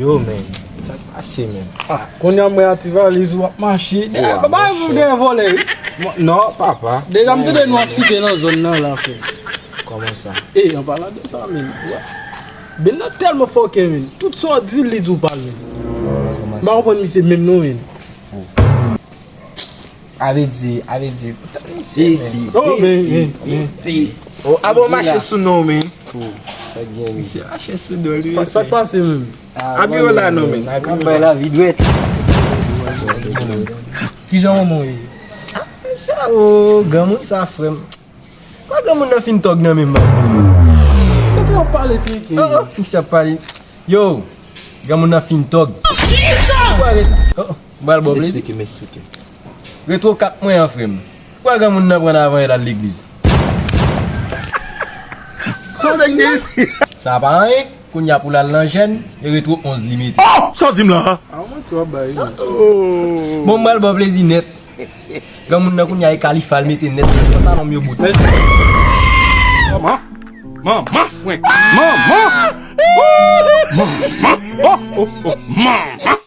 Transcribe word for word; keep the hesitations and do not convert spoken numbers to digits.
Yo, men, sa k pase, men? Kounye a m wè a ti valiz ou ap mache. Dèyè, Wa, ba monchè. Ou dèyè vòlè, wi. Mo- Non, papa. Deja m tande nou ap site nan zòn nan la, frè. Kòman sa? E, an palan de sa, men. Ben nan tèlman fòkè, men. Tout sa w di, li di w pa l, men. Kòman M pa konprann misye menm non, men. Avè di, avè di. Misye, men. Oh, men, men, men. Oh, a bon, mache sou non, men. Sa k gen li. Misye mache sou non, li. Sa, sa k pase, men? Abi yo la, non, men. N ap bay lavi dwèt. Kijan manman w ye? Sa, o, granmoun sa, frè m. Kwa granmoun nan fin tòg nan menm, man? Se pou w pale, Titi. Oh, oh, misye ap pale. Yo, granmoun nan fin tòg. Kwa ret. Oh, oh, m pral ba w plezi. Eksplike m, eksplike. Retwo kat mwen an, frè m. Kwa granmoun nan pran avan l al legliz. Sa w di, men? Sa pa anyen. Kounye a pou l al nan jèn, e retwo onz li mete. Sa w di m la? A w manti w ap bay, wi. Bon, m pral ba w plezi nèt. Granmoun nan kounye a e kalifa l mete nèt, pantalon m yo bout. Manman, manman, frenk, manman, manman, oh, oh, oh, manman.